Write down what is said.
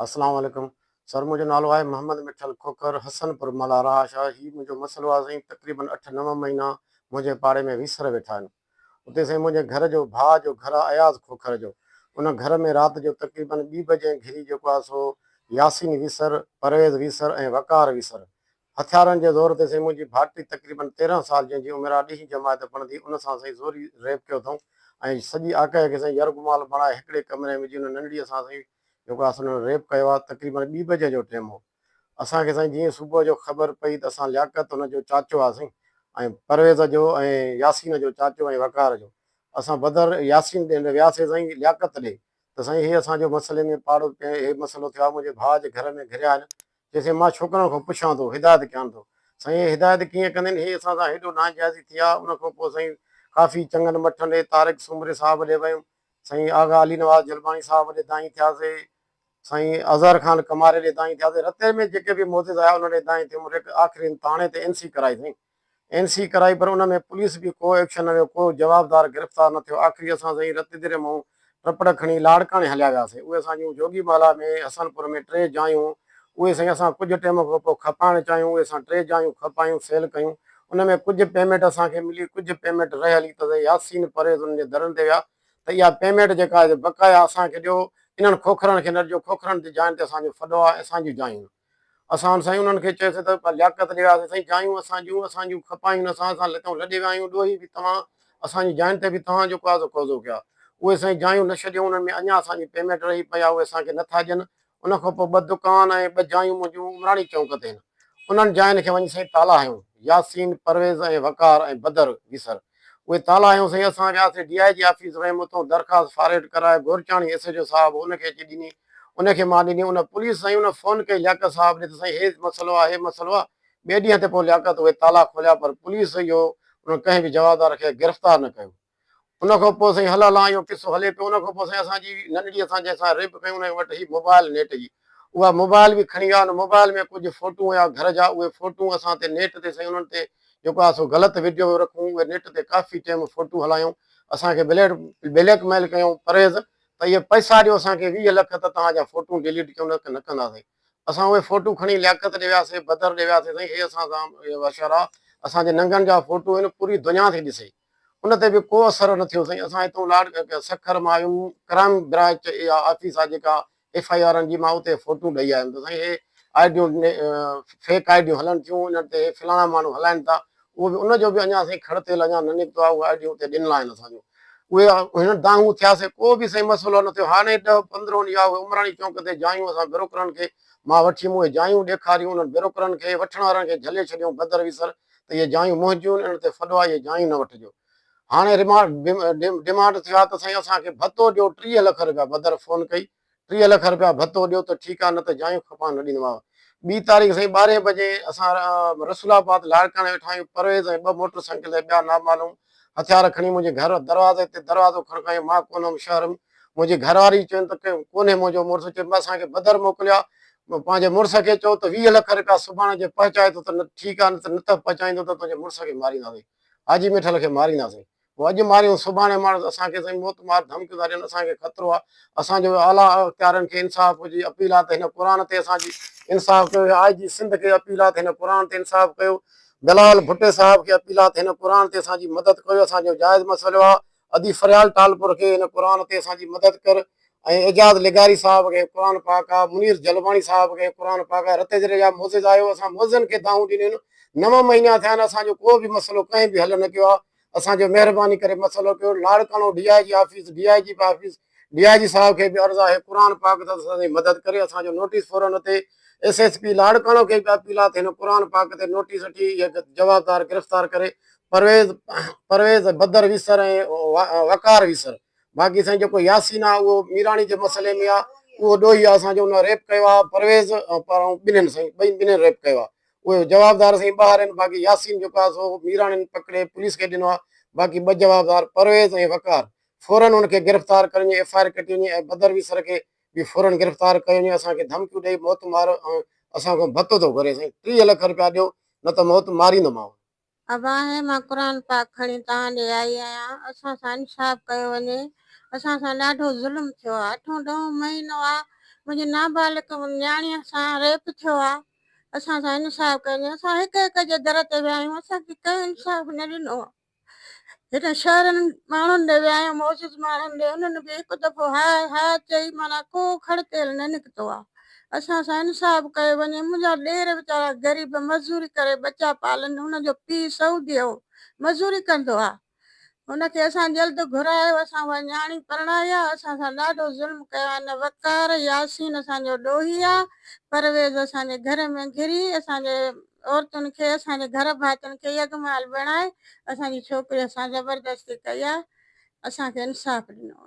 اسلام عليڪم سر منهنجو نالو آهي محمد مٺل کوکر حسن پور ملا رهائش آهي هي منهنجو مسئلو آهي سائين تقريبن اٺ نو مهينا منهنجي پاڙي ۾ ويسر ويٺا آهن اتي سائين منهنجي گهر جو ڀاء جو گهر آهي اياز کوکر جو ان گهر ۾ رات جو تقريبن ٻي بجي گهري جيڪو آهي سو ياسين ويسر پرويز ويسر ۽ وقار ويسر هٿيارن جي زور تي سائين منهنجي ڀائٽي تقريبن 13 سال جنهن جي عمر آهي ڏهين جماعت پڙهندي ان سان سائين زوري ريپ ڪيو اٿئون ۽ سڄي آڪهه کي سائين يرغمال بڻائي هڪڙي ڪمري ۾ وجهي ان ننڍڙيء سان سائين جيڪو آهي سو انهن ريپ ڪيو آهي تقريبن ٻي بجي جو ٽيم هو اسان کي سائين جيئن صبح جو خبر پئي ته اسان لياقت ان جو چاچو آهي سائين ۽ پرويز جو ۽ ياسين جو چاچو ۽ وقار جو اسان بدر ياسين ڏي وياسي سائين لياقت ڏي ته سائين هي اسان جو مسئلي ۾ پاڙو هي مسئلو ٿيو آهي منهنجي ڀاء جي گهر ۾ گهريا آهن چيس مان ڇوڪرن کان پڇان ٿو، هدايت ڪيان ٿو. سائين هي هدايت ڪيئن ڪندين، هي اسان سان هيڏو ناانجائزي ٿي آ، ان کان پوء سائين ڪافي چڱن مٺن ڏي طارق سومري صاحب ڏي ويم، سائين آغا علي نواز جلباڻي صاحب ڏي دانهين ٿياسي، سائين اظهر خان ڪماري ڏي دانهين ٿياسي، رتي ۾ جيڪي به معزز آيا انهن ڏي دانهين ٿيم، آخرين ٿاڻي تي اين سي ڪرائي سائين. اين سي ڪرائي پر ان ۾ پوليس به ڪو ايڪشن نه ويو ڪو جوابدار گرفتار نه ٿيو آخري اسان سائين رتيديري مون ٽپڙ کڻي لاڙڪاڻي هليا وياسي اهي اسان جون جوڳي محلا ۾ حسن پور ۾ ٽي جايون اهي سائين اسان ڪجهه ٽيم کان پوء کپائڻ چاهيون اهي اسان ٽي جايون کپايون سيل ڪيون ان ۾ ڪجهه پيمينٽ اسان کي ملي ڪجهه پيمينٽ رهيل هئي ته سائين ياسين پرويز انهن جي درن تي ويا ته اها پيمينٽ جيڪا آهي بقايا اسان کي ڏيو انهن کوکرن کي نه ڏجو کوکرن جي جاين تي اسان جو ڦڏو آهي اسان جون جايون اسان سائين انهن کي چيوسين ته لياقت ڏي وياسين سائين جايون اسان جون اسان جون کپايون اسان اسان لتون لڏي ويا آهيون ڏوهي به توهان اسان جي جاين تي به توهان جو قاضو قوضو ڪيا اهي سائين جايون نه ڇڏيون انهن ۾ اڃا اسان جي پيمينٽ رهي پئي آهي اهي اسان کي نٿا ڏين ان کان پوء ٻه دڪان ۽ ٻه جايون منهنجون عمراڻي چونڪ تي آهن انهن جاين کي وڃي سائين تالا هنيون ياسين پرويز ۽ وقار ۽ بدر ويسر اهي تالا هنيون سائين اسان وياسين ڊي I جي آفيس ويم اتان درخواست فاريڊ ڪرائي گورچاڻي ايس ايڇ او صاحب ان کي اچي ڏني ان کي مان ڏني ان پوليس سائين ان فون ڪئي لياقت صاحب ڏي ته سائين هي مسئلو آهي هي مسئلو آهي ٻئي ڏينهن تي پوء لياقت اهي تالا کوليا پر پوليس اهو ان ڪنهن به جوابدار کي گرفتار نه ڪيو ان کان پوء سائين هل هلان اهو قصو هلي پيو ان کان پوء سائين اسان جي ننڍڙي اسان جنهن سان ريپ ڪيون ان وٽ هي موبائل نيٽ جي اها موبائل به کڻي ويا ان موبائل ۾ ڪجهه فوٽو هيا گهر جا اهي فوٽو اسان تي نيٽ تي سائين انهن تي جيڪو آهي سو غلط وڊيو رکون اهي نيٽ تي ڪافي ٽيم فوٽو هلايون اسان کي بليڪ ميل ڪيون پرهيز ته اهي پئسا ڏيو اسان کي 20 لک ته توهان جا فوٽو ڊليٽ ڪيون نه ته نه ڪنداسين. اسان اهي فوٽو کڻي لياقت ڏي وياسين، بدر ڏي وياسين سائين هي اسان سان بشر آ، اسان جي ننگن جا فوٽو هن پوري دنيا ٿي ڏسي. ان تي به ڪو اثر نه ٿيو سائين اسان هتون لاڙ سکر مان آيم ڪرائم برانچ اها آفيس آ جيڪا ايف I آرن جي مان اتي فوٽو ڏئي آيم ته سائين هي آئيڊيون فيڪ آئيڊيون هلن ٿيون انهن تي هي فلاڻا ماڻهو هلائن ٿا اهو به ان جو به اڃا سائين کڙ تيل اڃا نه نڪتو آهي اهي آئيڊيون اتي ڏنل آهن اسان جون اهي هن دانهون ٿياسي ڪو به سائين مسئلو نه ٿيو هاڻي ڏهه پندرهن ڏينهن اهي عمراڻي چونڪ تي جايون اسان بروڪرن کي مان وٺي مون اهي جايون ڏيکاريون انهن بروڪرن کي وٺڻ وارن کي جهلي ڇڏيون بدر ويسر ته اهي جايون منهنجيون انهن تي ڦڏو آهي اهي جايون نه وٺجو هاڻي ريمانڊ ٿيو آهي ته سائين اسان کي ڀتو ڏيو 30 لک رپيا بدر فون ڪئي 30 لک رپيا ڀتو ڏيو ته ٺيڪ آهي نه ته جايون کپان نه ڏيندومانو. ٻي تاريخ سائين ٻارهين بجي اسان رسول آباد لاڙڪاڻي ويٺا آهيون پرويز ۽ ٻه موٽر سائيڪل تي ٻيا نامعلوم هٿيار کڻي منهنجي گهر دروازي تي دروازو کڙڪايو مان ڪونه هوم شهر ۾ منهنجي گهر واري چين ته ڪونهي منهنجو مڙس چيم اسان کي بدر موڪليو آهي پنهنجي مڙس کي چئو ته 20 لک رپيا سڀاڻي جي پهچائي ٿو ته ٺيڪ آهي نه ته نه ته پهچائيندو ته تنهنجي مڙس کي مارينداسين حاجي مٺل کي مارينداسين. پوء اڄ ماريون سڀاڻي ماريون اسان کي سائين موت مار ڌمڪيون ٿا ڏين اسان کي خطرو آ اسان جو اعليٰ اختيارين کي انصاف جي اپيل آ ته هن قرآن تي اسان جي انصاف ڪيو آء جي سنڌ کي اپيل آ ته هن قرآن تي انصاف ڪيو بلاول ڀٽي صاحب کي اپيل آ ته هن قرآن تي اسان جي مدد ڪيو اسان جو جائز مسئلو آ ادي فريال ٽالپر کي هن قرآن تي اسان جي مدد ڪر ۽ اعجاز لغاري صاحب کي قرآن پاڪ آ منير جلباڻي صاحب کي قرآن پاڪ آ رتيجري جا معزز آهيو اسان معززن کي دانهون ڏنيون نو مهينا ٿيا آهن اسان جو ڪو به مسئلو ڪنهن به حل نه ڪيو آ اسان جو مهرباني ڪري مسئلو ڪيو لاڙڪاڻو ڊي I جي آفيس ڊي I جي به آفيس ڊي I جي صاحب کي به عرض آهي قرآن پاڪ تي اسان جي مدد ڪري اسان جو نوٽيس فورن تي ايس ايس پي لاڙڪاڻو کي به اپيل آهي ته هن قرآن پاڪ تي نوٽيس وٺي اهي جوابدار گرفتار ڪري پرويز پرويز بدر ويسر ۽ وقار ويسر باقي سائين جيڪو ياسين آهي اهو ميراڻي جي مسئلي ۾ آهي اهو ڏوهي آهي اسان جو ان ريپ ڪيو آهي پرويز ٻنهين سائين ٻئي ٻنهين ريپ ڪيو آهي اهي جوابدار سائين ٻاهر آهن باقي ياسين جيڪو آهي سو ميراڻين پڪڙي پوليس کي ڏنو آهي باقي ٻه جوابدار پرويز ۽ وقار فورن ان کي گرفتار ڪري وڃي ايف I R ڪٽي وڃي ۽ بدر ويسر کي به فورن گرفتار ڪيو وڃي اسان کي ڌمڪيون ڏئي موت مار ۽ اسان کان ڀتو ٿو گهري سائين 30 لک رپيا ڏيو نه ته موت ماريندومانو. ابا هي مان قرآن پاڪ کڻي توهان ڏي آئي آهيان اسان سان انصاف ڪيو وڃي اسان سان ڏاڍو ظلم ٿيو آ اٺون ڏهون مهينو آ منهنجي نابالغ نياڻيء سان ريپ ٿيو آ. اسان سان انصاف ڪيو وڃي. اسان هڪ هڪ جي در تي ويا آهيون. اسان کي ڪنهن انصاف نه ڏنو آ. هن شهرن ماڻهن ڏي ويا آهيون، معزز ماڻهن ڏي، انهن به هڪ دفعو ها ها چئي معنيٰ ڪو کڙ تيل نه نڪتو آ. اسان سان انصاف ڪيو وڃي. منهنجا ڏير ويچارا غريب مزوري ڪري ٻچا پالن. هن جو پيء سعودي هو، مزوري ڪندو آ. هن کي اسان جلد گهرايو، اسان اها نياڻي پرڻائي آ. اسان سان ڏاڍو ظلم ڪيو آ. هن وقار ياسين اسان جو ڏوهي آ. پرويز اسان جي گهر ۾ گهري اسان جي عورتن کي اسان جي گهر ڀاتين کي يغمال بڻائي اسان جي ڇوڪري سان زبردستي ڪئي آ. اسان کي انصاف ڏنو وڃي.